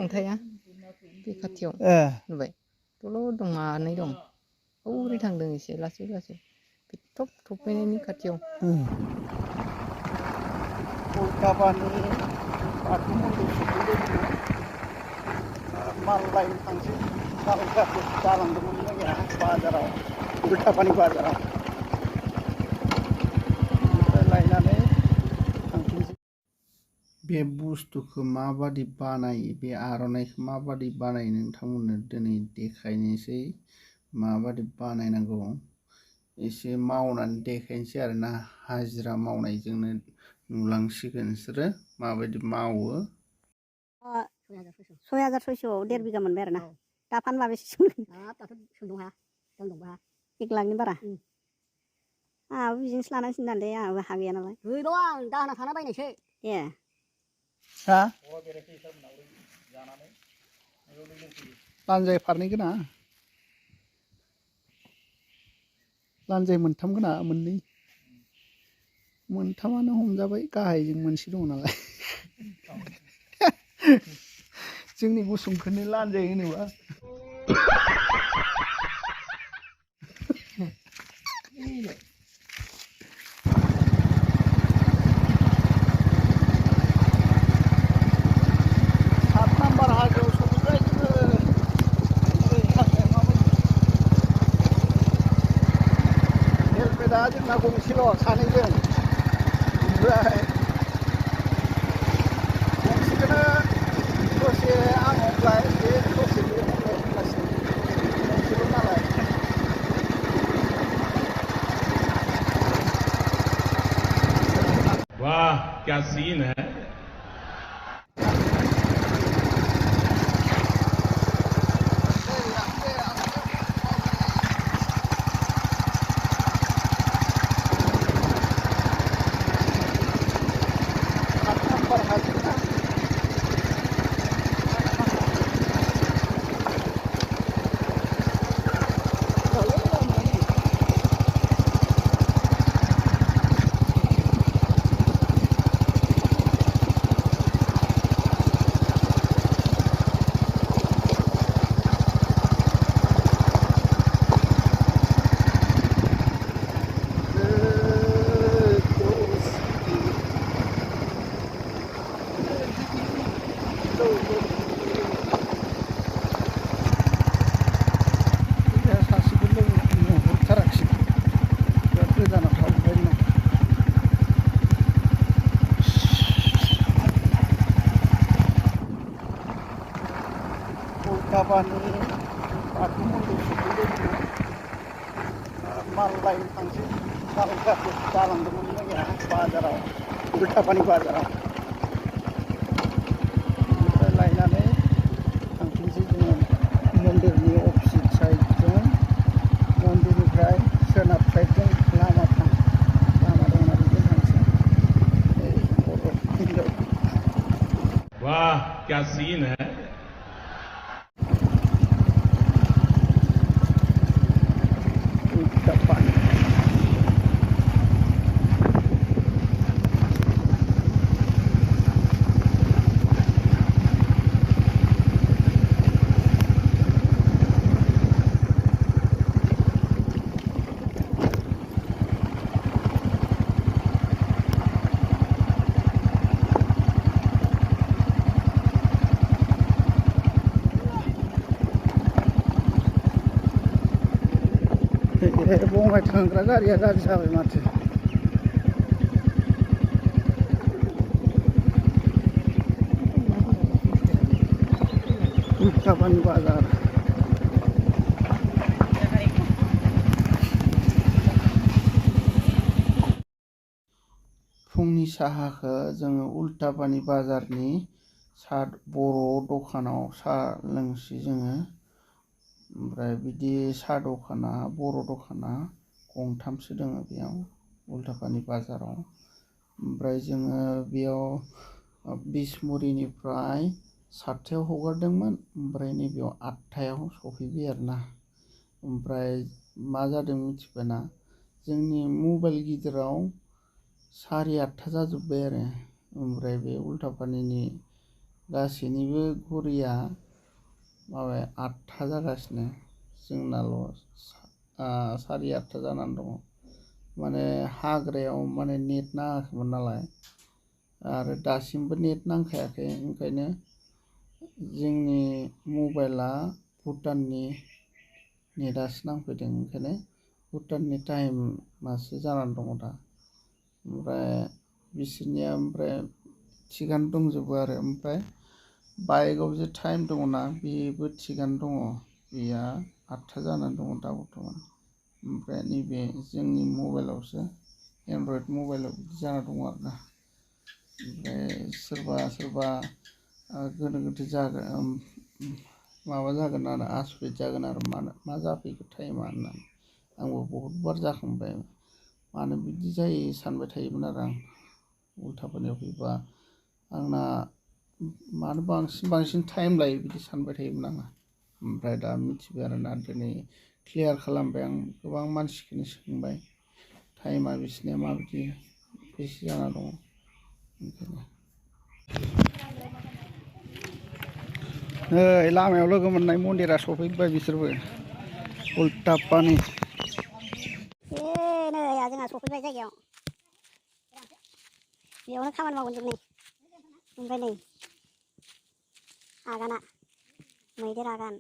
अन्थाइआ बे खाथियाव नुबाय दलद दं मानै दं हौरै थांदों एसे लासै लासै बे थब थफैनायनि खाथियाव उल्थापानि बाथौ मन्दिर सफैबाय माल लायनो थांसै जालांदोंमोन जोंनिया बाजाराव उल्थापानि बाजाराव बेनिफ्राय लायनानै थांफिनसै बे बुस्थुखौ माबादि बानायो बे आर'नाइखौ माबादि बानायो नोंथांमोननो दिनै देखायनोसै माबादि बानायनांगौ एसे मावनानै देखायनोसै आरोना हाजिरा मावनायजोंनो नुलांसिगोन नोंसोरो माबायदि मावो 6,600 1.5 बिगा मोनबाय आरोना दा फानबा बेसे दाथ' सोंदों हा दोंदोंबा 1 लाखनि बारा आंहाबो बिजनेस लानांसिगोन नालाय आंहाबो हा गैया नालाय गैया आं दाहोना थाना बायनायसो ए हा लान्जाय फारनै गोना लान्जाय मोनथाम गोना मोननै मोनथामानो हमजाबाय गाहायजों मोनसे दङ नालाय जोंनि गुसुंखौनो लान्जाय होनोबा दा जोंना गंसेल' सानैजों ओमफ्राय गंसेखौनो दसे आं हमलाय बे दसे बे हमलाय होनगासिनो गंसेल' नालाय वाह क्या सीन है उल्थापानि बाथौ मन्दिर सफैबाय माल लायनो थांसै जालांदोंमोन जोंनिया बाजाराव उल्थापानि बाजाराव बेनिफ्राय लायनानै थांफिनसै जोङो मन्दिरनि अपोजिट साइडजों मन्दिरनिफ्राय सोनाब साइडजों लामा दंना बेजों थांसै बर' हिन्जाव वाह क्या सीन है बङाइ थांग्रा गारिया गाज्रि जाबाय माथो उल्थापानि बाजार फुंनि साहाखौ जोङो उल्थापानि बाजारनि बर' दखानाव साहा लोंसै जोङो ओमफ्राय बिदि साहा दखाना बर' दखाना गंथामसो दङ बेयाव उल्थापानि बाजाराव ओमफ्राय जोङो बेयाव बिसमुरिनिफ्राय 7थायाव हगारदोंमोन ओमफ्राय नैबेयाव 8थायाव सफैबाय आरोना ओमफ्राय मा जादों मिथिबायना जोंनि मबाइल गिदिराव 8:30 जाजोब्बाय आरो ओमफ्राय बे उल्थापानिनि गासैनिबो घरिया माबाया 8था जागासिनो जोंनाल' 8:30 जानानै दङ माने हाग्रायाव माने नेट नाङाखैमोन नालाय आरो दासिमबो नेट नांखायाखै ओंखायनो जोंनि मबाइला भुटाननि नेटआसो नांफैदों ओंखायनो भुटाननि टाइमासो जानानै दङ दा ओमफ्राय बिसोरनिया ओमफ्राय थिगानो दंजोबो आरो ओमफ्राय बाइकआव जे टाइम दङना बेबो थिगानो दङ बेया 8था जानानै दङ दा बर्थमान ओमफ्राय नैबे जोंनि मबाइलावसो एन्ड्रइड मबाइलाव बिदि जाना दङ आरोना ओमफ्राय सोरबा सोरबा गोनो गोथो जागोन माबा जागोन आरो आसरित जागोन आरो मा जाफैखो टाइमा होननानै आंबो बहुद बार जाखांबाय मानो बिदि जायो सानबाय थायोमोन आरो आं उल्थाफोरनियाव फैबा आंना मानो बांसिन टाइम लायो बिदि सानबाय थायोमोन आङो ओमफ्राय दा मिथिबाय आरोना दिनै क्लियार खालामबाय आं गोबां मानसिखौनो सोंबाय टाइमा बिसोरनिया माबायदि बेसे जाना दङ ओंखायनो नै लामायाव लोगो मोननाय मन्दिरा सफैबाय बिसोरबो उल्टापानि नै जोंहा सफैबाय जायगायाव बेयावनो खामानि मावगोन जों नै ओमफ्राय नै आगाना मैदेर आगान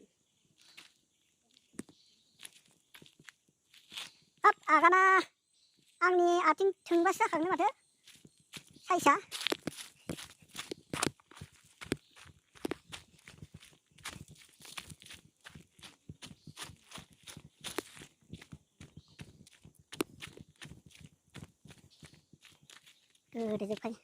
हाब आगाना आंनि आथिं थोंबासो जाखागोन माथो साइसआ गोदोजोबखायो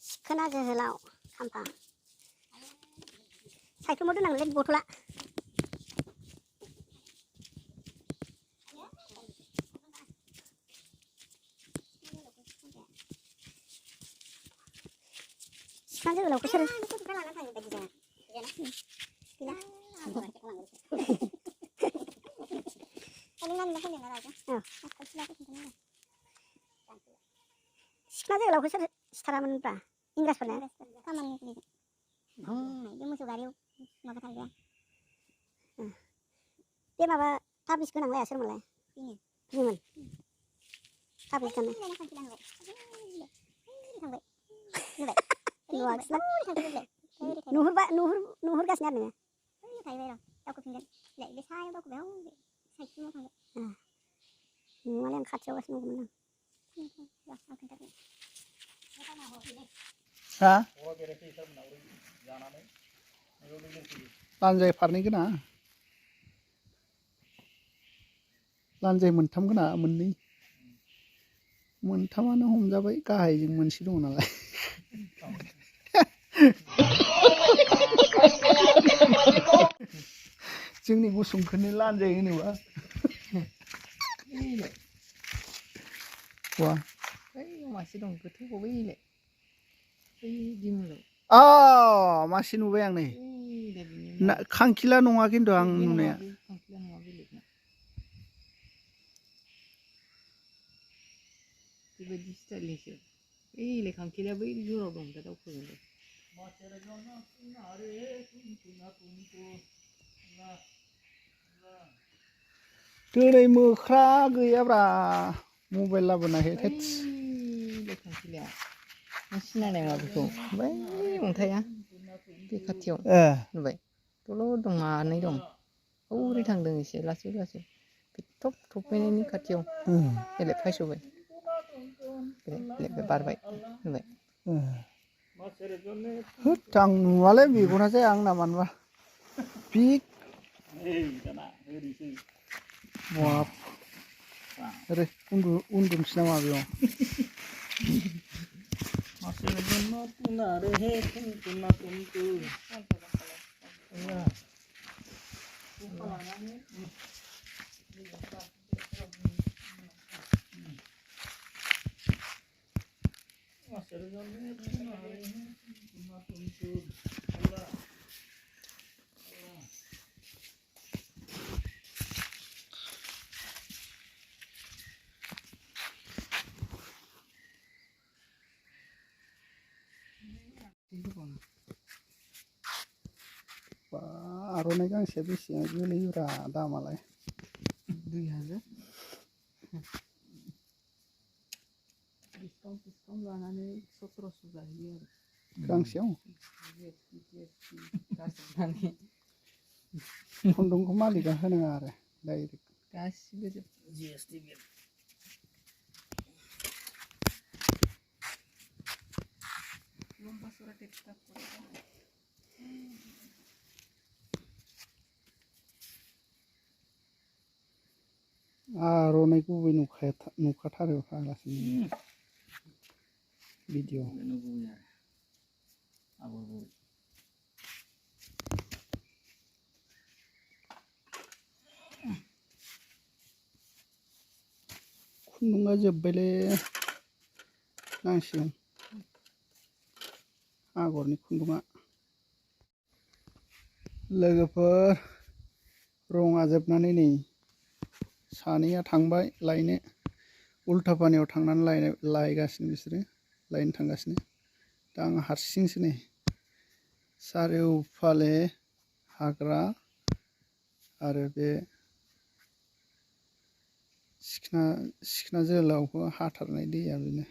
सिखोना जोहोलाव खाम्फा सायख्लुमाव दोननांगोनलै बथला सिखोना जोहोलावखौ सोर सिखोना जोहोलावखौ सोर सिथारामोनब्रा इंराजफोरना बे मोसौ गारियाव माबा थांगोन बे माबा थाबिस गोनां लाया सोरमोनलाय बिमोन थाबिस गाननाय नुहुरगासिनो आरो नोङो नुवालै आं खाथियावगासिनो दंमोन हा लान्जाय फारनै गोना लान्जाय मोनथाम गोना मोननै मोनथामानो हमजाबाय गाहायजों मोनसे दङ नालाय जोंनि गुसुंखौनो लान्जाय होनोबा वा मासे दं गोथौ बैलाय बै दिमुलाव मासे नुबाय आं नै खांखिला नङा खिन्थु आं नुनाया खांखिला नङा बेलेगना बेबायदि स्टाइलनिसो बैलाय खांखिलाया बै जराव दं दा दावखोगोन दे दिनै मोख्रा गैयाब्रा मबाइल लाबोनाय खांखिलाया नों सिनायनाय नङा बेखौ बै अन्थाइया बे खाथियाव नुबाय दलर दं मानै दं हौरै थांदों एसे लासै लासै बे थब थफैनायनि खाथियाव बेलेग फायस'बाय बेलेग बारबाय नुबाय होद आं नुवालै मेगना जाया आंना मानोबा पिक बाब ओरै उन्दुनोसै नामा बेयाव आर'नाइ गांसेया बेसे गोलैयोब्रा दामालाय 2000 डिसकाउन्ट लानानै 1700 जाहैयो आरो गांसेयाव गासिबो खुन्दुंखौ मालिकआ होनाङा आरो डाइरेक्ट गासिबो GST बिल आर'नाइ गुबै नुखाथारो फाग्लासो भिडिअ खुन्दुङा जोब्बायलै नांसिगोन आगरनि खुन्दुङा लोगोफोर रङा जोबनानै नै सानैया थांबाय लायनो उल्था पानियाव थांनानै लायगासिनो बिसोरो लायनो थांगासिनो दा आं हारसिंसो नै चारिय'फाले हाग्रा आरो बे सिखना जोहोलावखौ हाथारनाय दैया बेनो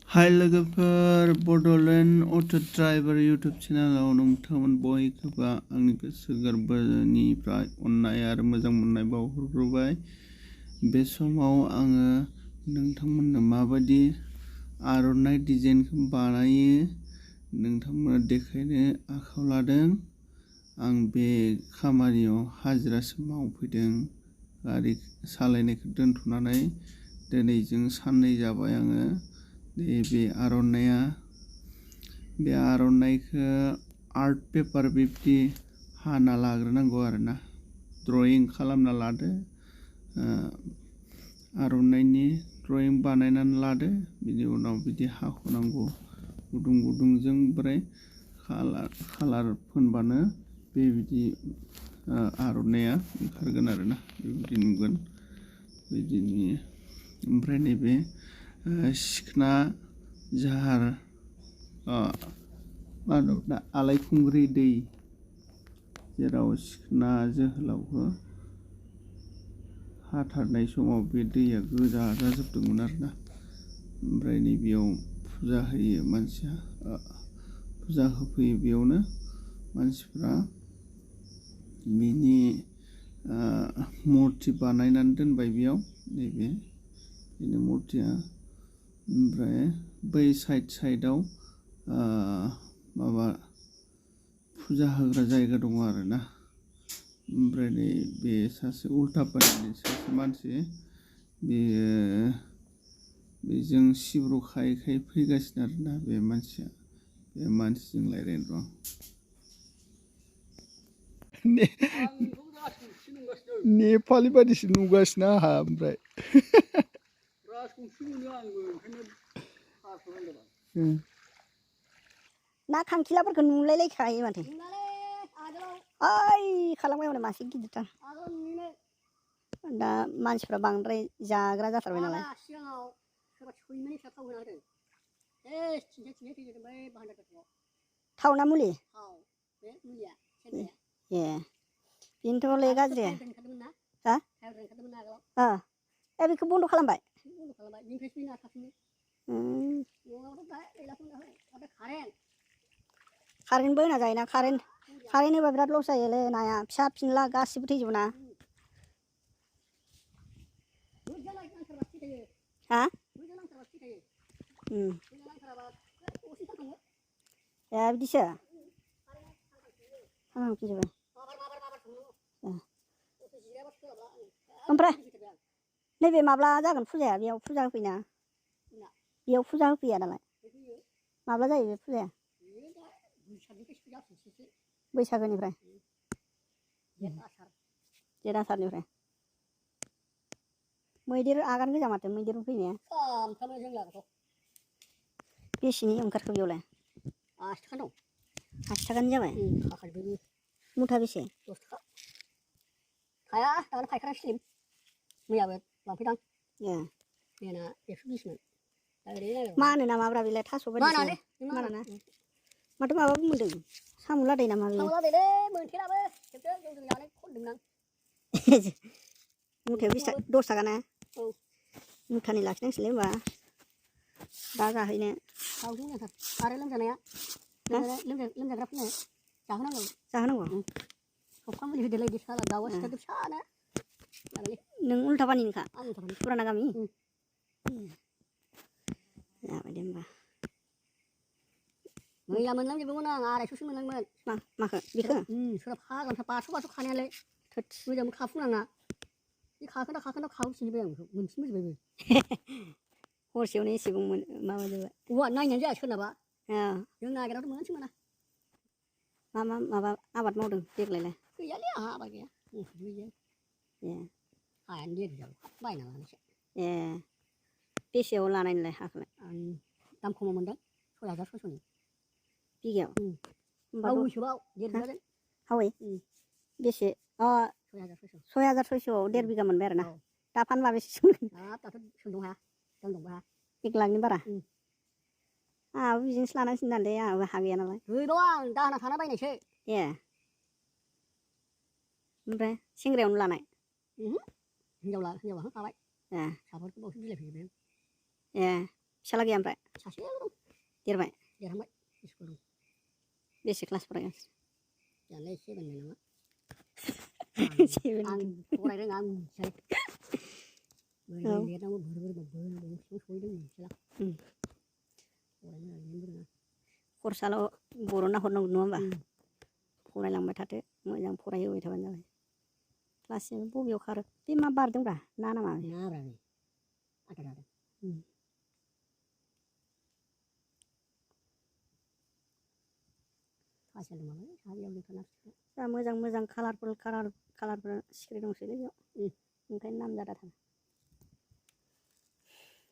हाय लोगोफोर बड'लेण्ड अट' ड्राइभार इउटुब चेनेलाव नोंथांमोन बयखौबो आंनि गोसो गोरबोनिफ्राय अननाय आरो मोजां मोननाय बावहरग्रोबाय बे समाव आङो नोंथांमोननो माबायदि आर'नाइ डिजाइनखौ बानायो नोंथांमोननो देखायनो आखायाव लादों आं बे खामानियाव हाजिरासो मावफैदों गारि सालायनायखौ दोनथ'नानै दिनै जों साननै जाबाय आङो बे आर'नाइखौ आर्ट पेपार बिब्दि हाना लाग्रोनांगौ आरोना ड्रयिं खालामना लादो आर'नाइनि ड्रयिं बानायनानै लादो बिनि उनाव बिदि हाख'नांगौ गुदुं गुदुंजों ओमफ्राय खालार फोनबानो बेबायदि आर'नाइया ओंखारगोन आरोना बेबायदि नुगोन बिदिनो ओमफ्राय नैबे सिखना जाहार मा होनो आलायखुंग्रि दै जेराव सिखना जोहोलावखौ हाथारनाय समाव बे दैया गोजा जाजोबदोंमोन आरोना ओमफ्राय नैबेयाव फुजा होयो मानसिया फुजा होफैयो बेयावनो मानसिफ्रा बिनि मुर्ति बानायनानै दोनबाय बेयाव नैबे बेनि मुर्तिया ओमफ्राय बै साइडआव माबा फुजा होग्रा जायगा दङ आरोना ओमफ्राय नै बे सासे उल्था पानिनि सासे मानसि बेजों सिब्रु खायै खायै फैगासिनो आरोना बे मानसिया बे मानसिजों रायज्लायनो नेपालि बादिसो नुगासिनो आंहा ओमफ्राय ना खांखिलाफोरखौ नुलायलायखायो माथो ओइ खालामबाय माने मासे गिदिरथार दा मानसिफ्रा बांद्राय जाग्रा जाथारबाय नालाय थाव ना मुलि ए बेनोथ'लै गाज्रि हा बेखौ बन्द' खालामबाय कारेन्टबो होना जायोना कारेन्ट होबा बिराद लस जायोलै नाया फिसा फिनला गासिबो थैजोबो ना हा ए बिदिसो ओमफ्राय नैबे माब्ला जागोन फुजाया बेयाव फुजा होफैना बेयाव फुजा होफैया दालाय माब्ला जायो बे फुजाया बैसागोनिफ्राय जेठ आसारनिफ्राय मैदेर आगान गोजा माथो मैदेर फैनाया बेसेनि ओंखारखो बेयावलाय 80 थाखानि जाबाय मुथा बेसे 10 थाखा हाया दानो फायखानांसिगोन मैयाबो लांफैदां ए बेना 120 मोन दा ओरैनो मानो नामाब्रा बेलाय थास' बायदिसो माना माथो माबाबो मोनदों साम' लादाय नामा बेयो साम' लादायलै मोनथेलाबो खेबसे जौजों जानाय खनदों आं मुथायाव 10 थाखा ना औ मुथानै लाखिनांसिगोनलै होमबा दा जाहैनो दाउजों मोजांथार आरो लोमजानाया लोमजाग्राफोरनो जाहोनांगौ जाहोनांगौ सौखा मुलि होदेरलाय बिदि साला दाउआ सिथारदों फिसानो नों उल्थापानिनिखा आं उल्थापानि फुराना गामि जाबाय दे होमबा मैया मोनलांजोबदोंमोन आं 250सो मोनलांदोंमोन माखो बेखो सोरबा फाग्लाफ्रा 500 खानायालाय मोजांबो खाफुंनाङा बे खाखोन्दा खाहैफिनजोब्बाय आं बेखौ मोनफिनबोजोब्बायबो हरसेयावनो एसेबां माबाजोबबाय औवा नायनायानो जाया सोरनाबा औ जों नागिरनाथ' मोनासै मोना माबा आबाद मावदों देग्लायलाय गैयालै आंहा आबाद गैया मोसौबो गैया ए हायानो देरजाबाय बायना लानायसो ए बेसेयाव लानाय नोंलाय हाखौलाय आं दाम खमाव मोनदों 6,500 बिगायाव बावैसोबाव देर बिगाजों हावै बेसे 6,500 देर बिगा मोनबाय आरो ना दा फानबा बेसे मोनगोन दाथ' सोंदों हाया दांदोंबो हाया 1 लाखनि बारा आंहाबो बिजनेस लानांसिगोन दांलै आंहाबो हा गैया नालाय गैर' आं दाहोना थाना बायनायसो ए ओमफ्राय सेंग्रायावनो लानाय हिनजावा होखाबाय ए फिसाफोरखौ बावसो बिलाइ फैजोबदों ए फिसाला गैया ओमफ्राय सासेल' दं देरबाय देरहांबाय स्कुल दं बेसे क्लास फरायगासिनो जानाय 7 नामा आं 7 फराय रोङा आं मिथिया बोरै लिरनांगौ बोरै सिङाव सहैदों मिथिला फरायनो रोङा खरसाल' बर'ना हरनांगौ नङा होमबा फरायलांबाय थाथो मोजां फरायहोबाय थाबानो जाबाय क्लास 7 बबेयाव खारो बे मा बारदोंब्रा ना नामा नाब्रा बे आदार जादों फासिया दंमालाय साहायाव लेखा जा मोजां कालारफोर सिख्रि दंसोलै बेयाव ओंखायनो नाम जादाथार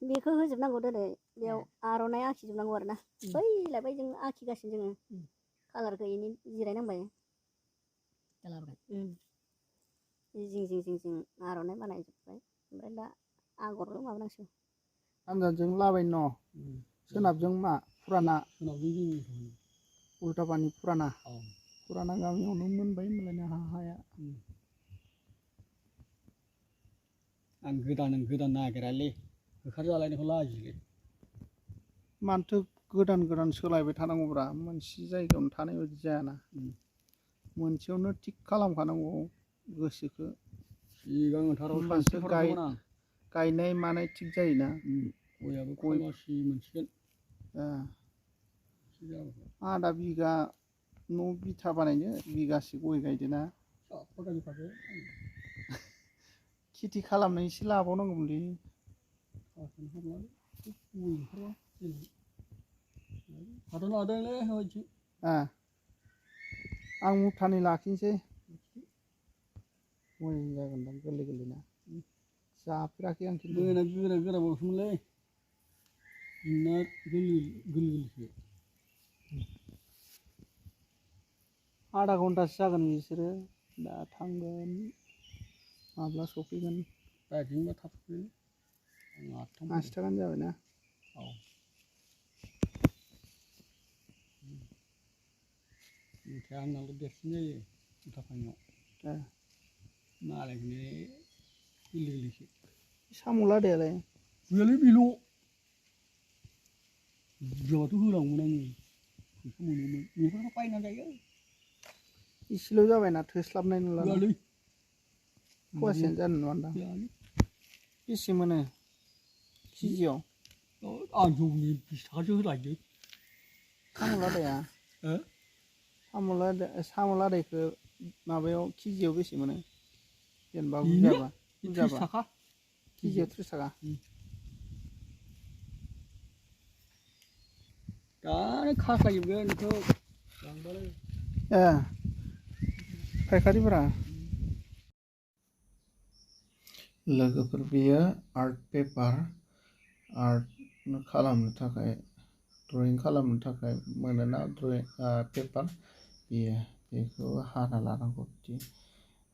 बेखौ होजोबनांगौ दिनै बेयाव आर'नाइ आखिजोबनांगौ आरो ना बैलाय बै जों आखिगासिनो जोङो कालार गैयिनि जिरायनांबाय जिं आर'नाइ बानायजोब्बाय ओमफ्राय दा आगरल' माबानांसिगौ सानजाजों लाबाय न' सोनाबजों मा फुराना उल्थापानि फुराना गामियावनो मोनबाय होनबालाय हाया आं गोदान नागिरालै होखारजालायनायखौ लाजियोलै मानोथो गोदान सोलायबाय थानांगौब्रा मोनसे जायगायावनो थानाय बायदि जायाना मोनसेयावनो थिग खालामखानांगौ गोसोखौ सिगांथाराव होमबासो गायनाय मानाय थिग जायोना गयाबो गय मासि मोनसिगोन आधा बिगा न' बिथा बानायनो बिगासे गय गायदोना खेथि खालामनो एसे लाबावनांगौमोनलै आं मुथानै लाखिनोसै मोजां जागोनदां गोरलै ना जाफेराखै आं खिन्थु गोराबावसोमोनलै ना गोरलैसो आधा घन्टासो जागोन बिसोरो दा थांगोन माब्ला सफैगोन बाइकजोंबा थाब सफैयो 80 थाखानो जाबाय ना मुथाया आंनाल' देरसिन जायो उल्थापानियाव मालायफोरनि गोरलैसो साम' लादायालाय गैयालै बेल' बुरजाबाथ' होलांगौमोन आङो फैसा मोनोमोन बेफोरखौ बायना जायो इसेल' जाबायना थोस्लाबनाय नंला गैयालै फवासेयानो जानाय नङादां बेसे मोनो केजियाव आं जौनि 20 थाखासो होलायदो साम' लादाया साम' लादायखौ माबायाव केजियाव बेसे मोनो जेनेबा बुरजाबा 30 थाखा केजियाव 30 थाखा दानो खास्लायजोबगोन बेखौ लांबालाय फायखारिफोरा लोगोफोर बेयो आर्ट पेपार आर्ट खालामनो थाखाय ड्रयिं खालामनो थाखाय मोनोना पेपार बेखौ हाना लानांगौ बिदि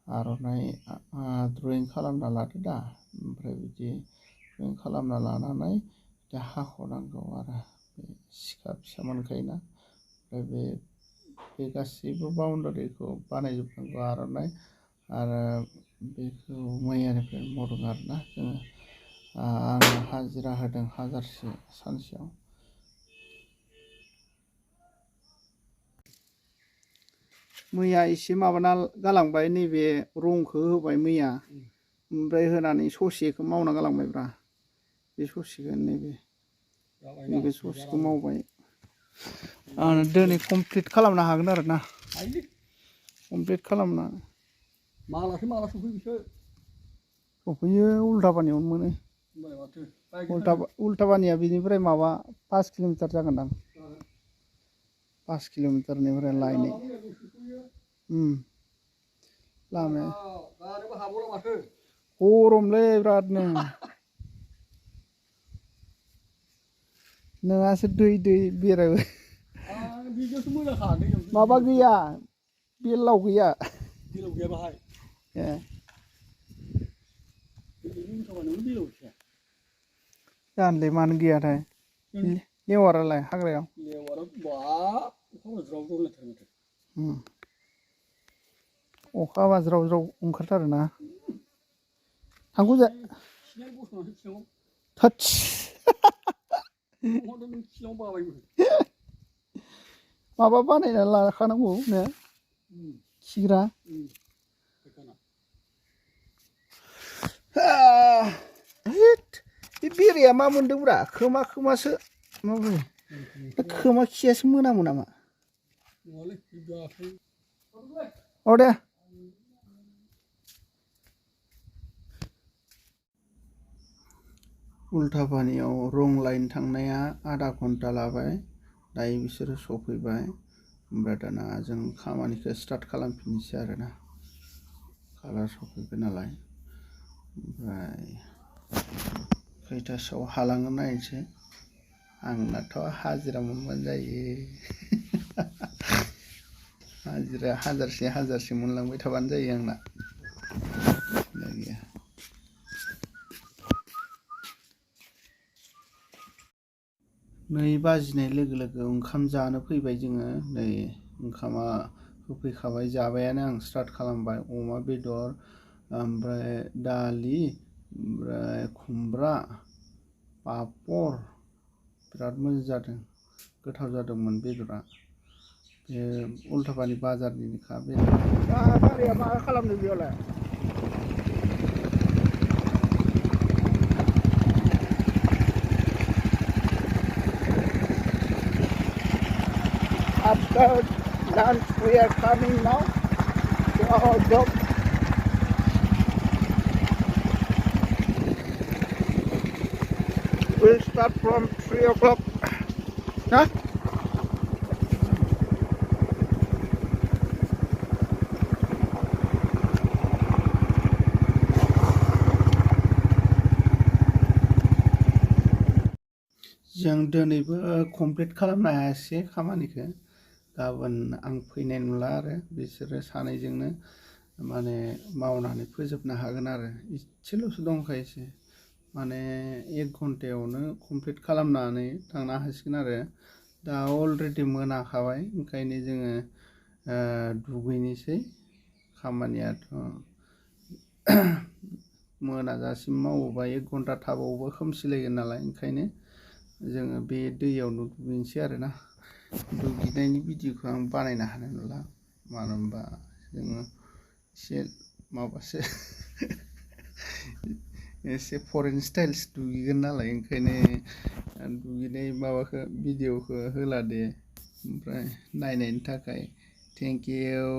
आर'नाइ ड्रयिं खालामना लादो दा ओमफ्राय बिदि ड्रयिं खालामना लानानै हाख'नांगौ आरो बे सिखा फिसा मोनखायोना ओमफ्राय बे गासैबो बाउन्डारिखौ बानायजोबनांगौ आर'नाइ आरो बेखौ मैयानिफ्राय मावदों आरोना जोङो आङो हाजिरा होदों 1000से सानसेयाव। मैया एसे माबाना गालांबाय नैबे रंखौ होबाय मैया ओमफ्राय होनानै ससेखौ मावना गालांबायब्रा बे ससेखौ नैबे ससेखौ मावबाय आं दिनै कमप्लिट खालामनो हागोन आरो ना कमप्लिट खालामना माला सफैयो सफैयो उल्टापानियावनो मोनो उल्टापानिया बिनिफ्राय माबा 5 किल'मिटार जागोनदां 5 किल'मिटारनिफ्राय लायनाय लामाया गरमलै बिरादनो नोंहासो दै बेरायबाय माबा गैया बेलाव गैया बाहाय ए जानोलै मानो गैयाथाय लेवारालाय हाग्रायाव अखा हाबा ज्राव ज्राव ओंखारथारोना थांगौ थोदस माबा बानायना लाखानांगौ ने खिग्रा बे बेरेया मा मोनदोंब्रा खोमासो माबोरै खोमा खियासो मोनामो नामा औ दे उल्टापानियाव रं लाइन थांनाया आधा घन्टा लाबाय दायो बिसोरो सफैबाय ओमफ्राय दाना जों खामानिखौ स्टार्ट खालामफिननोसै आरोना कालार सफैबाय नालाय ओमफ्राय खैथासोआव हालाङो नायनोसै आंनाथ' हाजिरा मोनबानो जायो हाजिरा 1000से मोनलांबाय थाबानो जायो आंना गैया नै बाजिनाय लोगो लोगो ओंखाम जानो फैबाय जोङो नै ओंखामा होफैखाबाय जाबायानो आं स्टार्ट खालामबाय अमा बेदर ओमफ्राय दालि ओमफ्राय खुमब्रा पापर बिराद मोजां जादों गोथाव जादोंमोन बेदरा बे उल्टापानि बाजारनिनोखा बेदर गारिया मा खालामदों बेयावलाय After lunch, we are coming now to our job. We'll start from 3 o'clock. Huh? जों दिनैबो कमप्लिट खालामनो हायासै खामानिखौ गाबोन आं फैनाय नंला आरो बिसोरो सानैजोंनो माने मावनानै फोजोबनो हागोन आरो इसेल'सो दंखायोसै माने 1 घन्टायावनो कमप्लिट खालामनानै थांनो हासिगोन आरो दा अलरेडि मोनाखाबाय ओंखायनो जोङो दुगैनोसै खामानियाथ' मोनाजासिम मावोबा 1 घन्टा थाबावोबा खोमसिलायगोन नालाय ओंखायनो जोङो बे दैयावनो दुगैनोसै आरोना दुगैनायनि भिडिअखौ आं बानायनो हानाय नंला मानो होनबा जोङो एसे माबासो एसे फरेन स्टाइलसो दुगैगोन नालाय ओंखायनो दुगैनाय माबाखौ भिडिअखौ होला दे ओमफ्राय नायनायनि थाखाय थेंक इउ